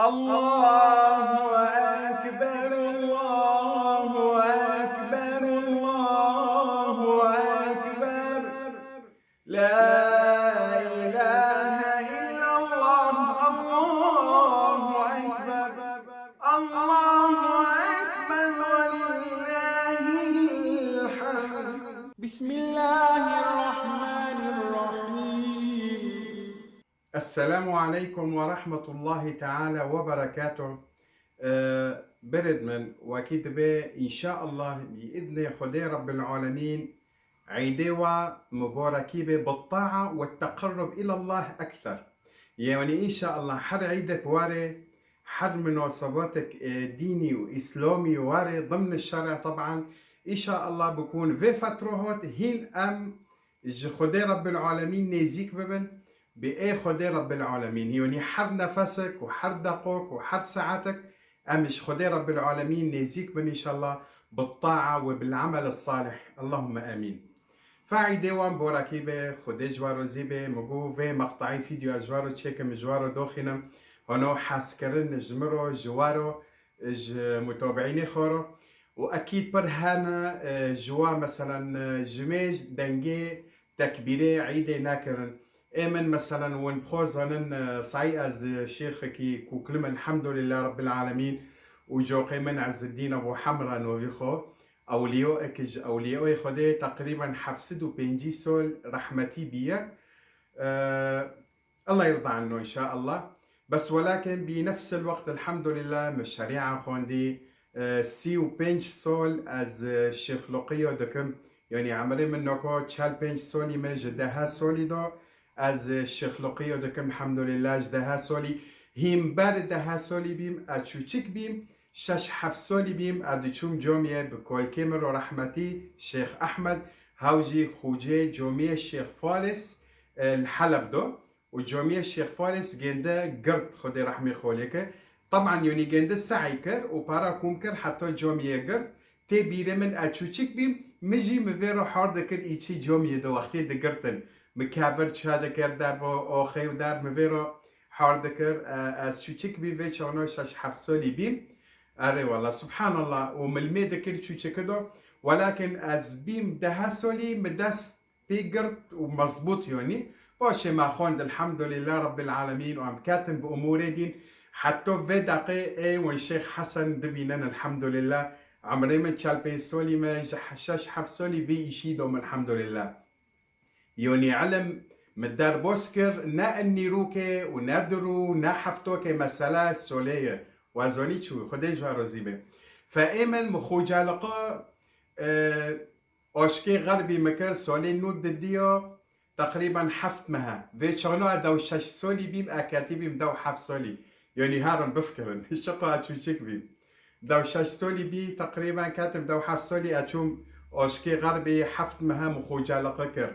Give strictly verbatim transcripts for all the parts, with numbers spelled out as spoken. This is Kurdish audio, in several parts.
الله أكبر، الله أكبر، الله أكبر. لا إله إلا الله، الله أكبر، الله أكبر ولله الحمد. بسم الله الرحمن الرحيم. السلام عليكم ورحمة الله تعالى وبركاته. Ee, Berêd min, wekî dibe, înşaallah, bi îdnê Xwedê Rebbil Alemîn, Eydê wa mubarekî be bi taa ve teqerrub îlallah ekser. Yanî înşaallah her eydek ware, her munasebetek, e, dînî û îslamî ware, dimn şerê teban, înşaallah bikûn vê fetrohat hîn em ji Xwedê Rebbil Alemîn nêzîk bibin, bi ê Xwedê Rebbil Alemîn. Yanî her nefesek û her deqok û her saetek em ji Xwedê Rebbil Alemîn nêzîk bin înşallah, bi taa ve bil amel salih. Allahümme amîn. Fe eydê wan borakî be, Xwedê ji we rozî be. Min got vê meqtayî fîdyo ez ji we re çêkim, ji we re doxînim. Hano hezkirin ji min re, ji we re, ji mutabiînê xwe re. Û ekîd pir hene, e, ji we, meselen, e, ji mêj dengê tekbîrê eydê nekirin. Ê min, meselen, win bi xwe zanin, e, say ez, e, şêxekî kûklim, elhamdulillah Rabbil Alemîn, û coqê min Ezzeddîn Ebu Hemra novî xwe, ewliyo ek ji ewliyoyê Xwedê, teqrîben heft sed û pêncî sol rehmetî bîye. E, Allah yirda anno înşaallah. Bes welakin bi nefsil wext, elhamdulillah, min şerîa xwendî, e, sî û pênc sol ez, e, şêxluqiyo dikim. Yanî emrê min noko çel pênc solî me, ji deha solî do ez, e, şêxluqiyo dikim, elhamdulillah, ji deha solî. Hîn ber deha solî bîm, ez çûçik bîm, şeş heft solî bîm, ez diçûm comiyê bi kolkê min ro rehmetî Şêx Ehmed, hew jî xûcê comiyê Şêx Faris, e, li Heleb do. Û comiyê Şêx Faris gênde girt, Xwedê rehmê xwe lê ke. Teban, yanî gênde se'y kir û para kom kir heta comiyê girt. Tê bîrê min, ez çûçik bîm, min jî mi vê re hor dikir, îçî comiyê di wextê digirtin. Mi kevir çe dikir, dervo oxê û der mi vê re hor dikir, e, ez çûçik bîm, vê çaxno şeş heft solî bîm. Erê wela, subhanallah, û mi li mê dikir çûçiki do. Welakin ez bîm deha solî, mi dest pê girt û mezbût, yanî. Paşê me xwend, elhamdulillah Rabbil Alemîn, û em ketin bi umûrê dîn. Heta vê deqê ê win Şêx Hesen dibînin, elhamdulillah. Emrê min çel pênc solî me, ji he-, şeş heft solî vê îşî dom, elhamdulillah. Yanî ilim mi derbas kir, ne in nîrokê û ne du rû, ne heftokê mesele solê ye. Wezanî çû, Xwedê ji we razî be. Fe ê min mi xocaliqa, e, Aşkê Xerbî mi kir, salê nod didiya, teqrîben heft mehe. Vê çaxna ez dew şeş solî bîm, e ketî bîm dew heft solî. Yanî herin bifikirin, çiqa ez çûçik bîm. Dew şeş solî bî, teqrîben ketim dew heft solî, ez çûm Aşkê Xerbî, heft mehe mi xocaliqi kir.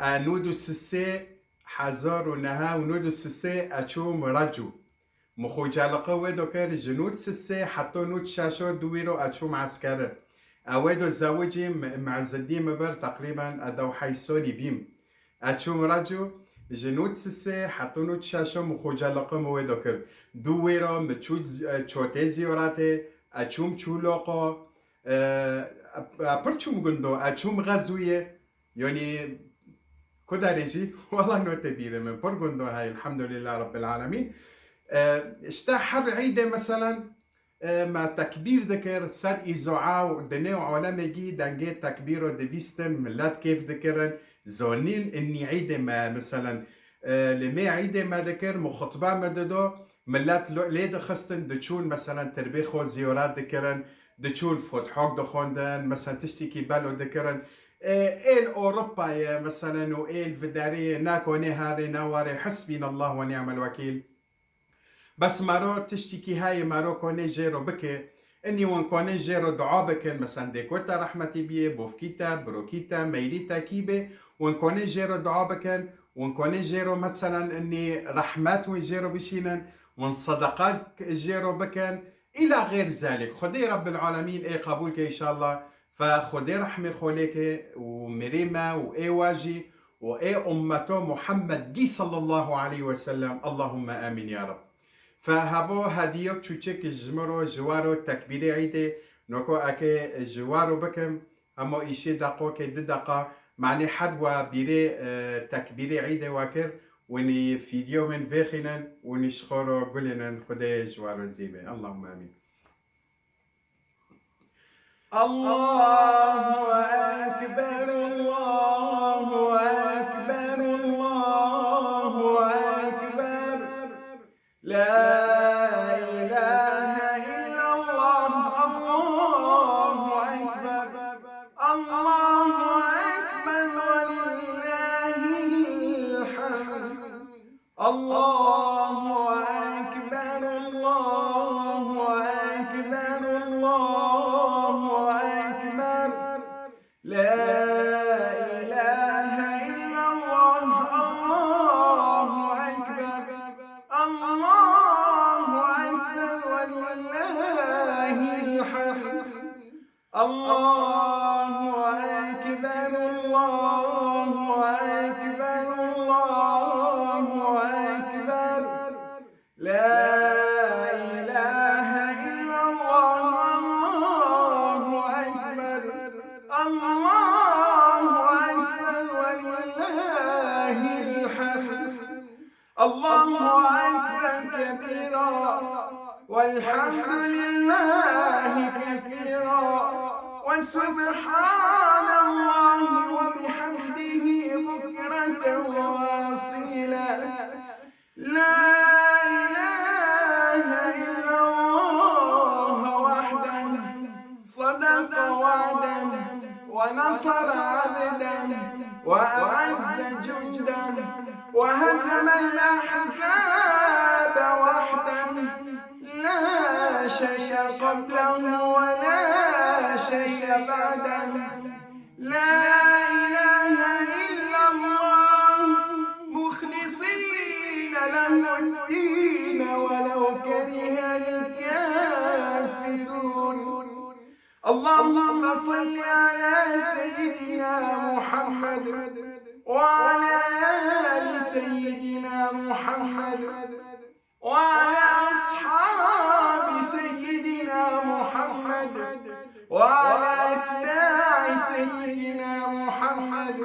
E, nod û sisê, hezar û nehe û nod û sisê ez çûm Recû. Mi xocaliqi wê do kir ji nod sisê heta nod şeşo, di wî ro ez çûm eskeri. Ez wê do zewicîm, mi, mi Izzeddîn mi bir, teqrîben ez dew heyş solî bîm. Ez çûm Recû, ji nod sisê heta nod şeşo mi xocaliqi mi wê do kir. Du wê ro mi çû z-, e, çotê ziyoretê, ez çûm Çûloqo, e, e, pir çûm gundo, ez çûm Xezûyê. Yanî ku derê jî, wela notê bîrê min, pir gundo heye, elhamdulillah Rabbil Alemîn. E, işte her îdê meselen, e, me tekbîr dikir, ser îzoa û di nêw alemê gî dengê tekbîro dibîstin, millet kêf dikirin, zonîn, innî îdê me, meselen, e, li mê îdê me dikir, mi xutbe mi dido, millet lo-, lê dixistin, diçûn, meselen, tirbê xwe ziyoret dikirin, diçûn fothok dixwendin, meselen, tiştekî belo dikirin. E, êl Ewropayê, meselen, û êl viderê, ne konê herê, ne warê, hesbînallah ve ni'mel wekîl. Bes mero tiştekî heye, mero konê jê ro bike. Inî wan konê jê ro dua bikin, meselen, dêko te rehmetî biyê, bovkî te, birokî te, meylî te kî bê, wan konê jê ro dua bikin, wan konê jê ro, meselen, inî rehmet wan jê ro bişînin, wan sedeqa jê ro bikin. Îla xeyr zelîk. Xwedê Rebbil Alemîn ê qebûl ke înşallah. Fe Xwedê rehmê xwe lê ke û mirê me û ê we jî û ê ummeto Muhammed gî sallallahu aleyhi ve sellem. Allahümme amîn ya Reb. Fe hevo hediyok çûçik ji min ro ji waro tekbîrê Îdê, noko eke ji waro bikim, hemo îşê deqokê di deqa, manî her wa bîrê, e, tekbîrê Îdê wa kir, winî fîdyo min vêxînin, winî ji xwe ro gulînin, Xwedê ji waro zî be. Allahümme amîn. الله أكبر، الله أكبر، الله أكبر. لا إله إلا الله، الله أكبر، الله أكبر ولله الحمد. الله أكبر، الله أكبر، الله أكبر. لا إله إلا الله، الله أكبر، الله أكبر ولله الحمد. الله أكبر، الله أكبر، الله أكبر. لا إله إلا الله، الله أكبر، الله أكبر ولله الحمد. الله أكبر كبيرا، والحمد لله كثيرا، وسبحان الله وبحمده بكرة وأصيلا. لا إله إلا الله وحده، صدق وعده، ونصر عبده، وأعز جنده، وهزم الأحزاب وحده، لا شيء قبله ولا شيء بعده. لا إله إلا الله، مخلصين له الدين ولو كره الكافرون. اللهم صل على سيدنا محمد وعلى آل سيدنا محمد وعلى أصحاب سيدنا محمد وعلى أتباع سيدنا محمد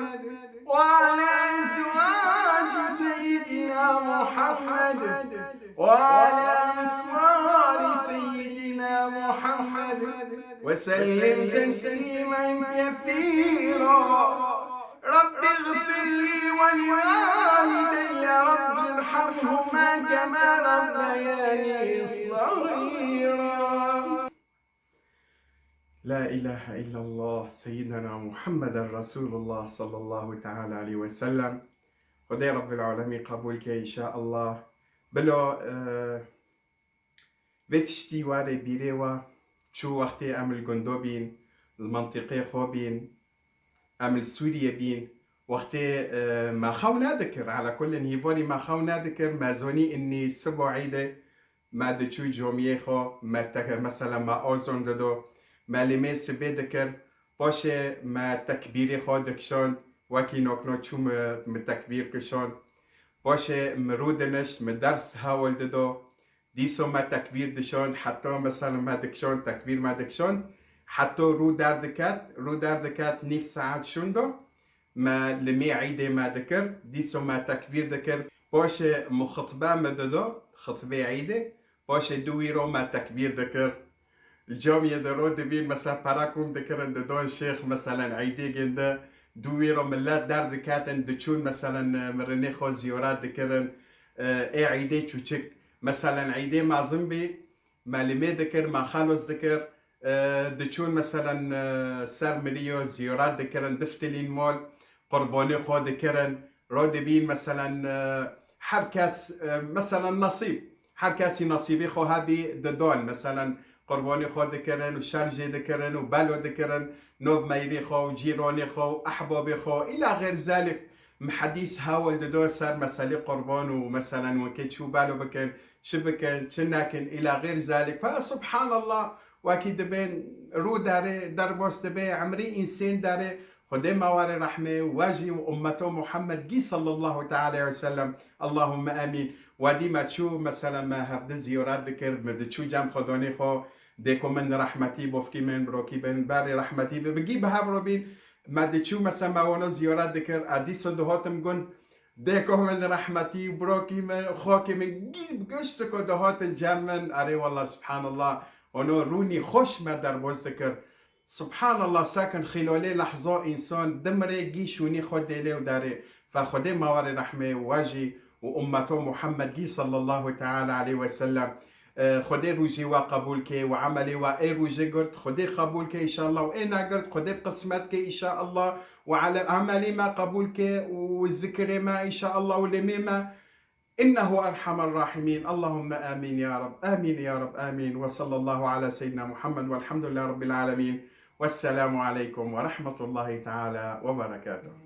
وعلى أزواج سيدنا محمد وعلى أنصار سيدنا محمد وسلم تسليما كثيرا. رب اغفر لي ولوالدي، رب ارحمهما كما ربياني صغيرا. لا إله إلا الله، سيدنا محمد رسول الله صلى الله تعالى عليه وسلم. Xwedê Rabbil Alemîn qebûl ke înşaallah. Bilo, e, Vê tiştî warê bîrê we çû wextê em li gundo bîn, li mintîqê xwe bîn, em li Sûriyê bîn, wextê, e, me xew nedikir, ala kullin hîvorî me xew nedikir, me zonî innî sibo Îdê, me diçû comiyê xwe, me teke, mesela me ozon dido, me lîmê sibê dikir, paşê me tekbîrê xwe dikişand, wekî nokno çû mi, mi tekbîr kişand, paşê mi rû dinişt, mi ders hewl dido, Dîso me tekbîr dişand, heta mesela me dikişand, tekbîr me dikişand, heta rû derdiket, rû derdiket nîv saet şûndo, me limê Îdê me dikir, dîso me tekbîr dikir. Paşê mi xutbe mi dido, xutbê Îdê, paşê du wî ro me tekbîr dikir. Li camiyê de ro dibîn, mesela pere kom dikirin, didon şêx, meselen Îdê ginde, du wî ro millet derdiketin, diçûn, meselen mirinê xwe ziyoret dikirin, e, ê Îdê çûçik. Meselen Îdê mezin bî, me limê dikir, me xelos dikir, e, diçûn meselen, e, ser miriyo ziyoret dikirin, diftilîn mol, qurbanê xwe dikirin, ro dibîn meselen, e, her kes, e, meselen nesîb, her kesî nesîbê xwe hebî didon, meselen qurbanê xwe dikirin û şer jê dikirin û belo dikirin, nov meyrê xwe û cîronê xwe û ehbabê xwe îla xêr zelîk. Mi hedîs hewl dido ser meselê qurban û meselen weke çû belo bikin, çi bikin, çi nekin, îla xêr zelîk. Fe subhanallah, wekî dibên rû derê, derbas dibe, emrî însên derê, Xwedê me warê rehmê we jî û ummeto Muhammed gî sallallahu teala aleyhi ve sellem. Allahümme amîn. Wedî me çû, mesela me hevdi ziyaret dikir, me diçû cem xwedonê xwe, dêko min rehmetî, bofkî min, birokî min, berê rehmetî bi, bigî bi hev re bîn, me diçû mesela me wano ziyaret dikir, e dîsa dihatim gun, dêko min rehmetî, birokî min, xokê min, gî giştiko dihatin cem min, erê wallah subhanallah, ono rûnî xweş me derbas dikir. Subhanallah, sekin xîlolê lehza însan dimrê gî şûnî xwe dêlê û derê. Fe Xwedê mawarê rehmê we jî û ummeto Muhammed gî sallallahu teala aleyhi ve sellem. E, Xwedê rûjî we qebûl kê û emelê we ê rûjê girt, Xwedê qebûl kê înşallah û ê negirt, Xwedê qismet kê înşallah û ele-, emelê me qebûl kê û zikirê me înşallah û lêmê me. إنه أرحم الراحمين. اللهم آمين يا رب، آمين يا رب، آمين. وصلى الله على سيدنا محمد والحمد لله رب العالمين. والسلام عليكم ورحمة الله تعالى وبركاته.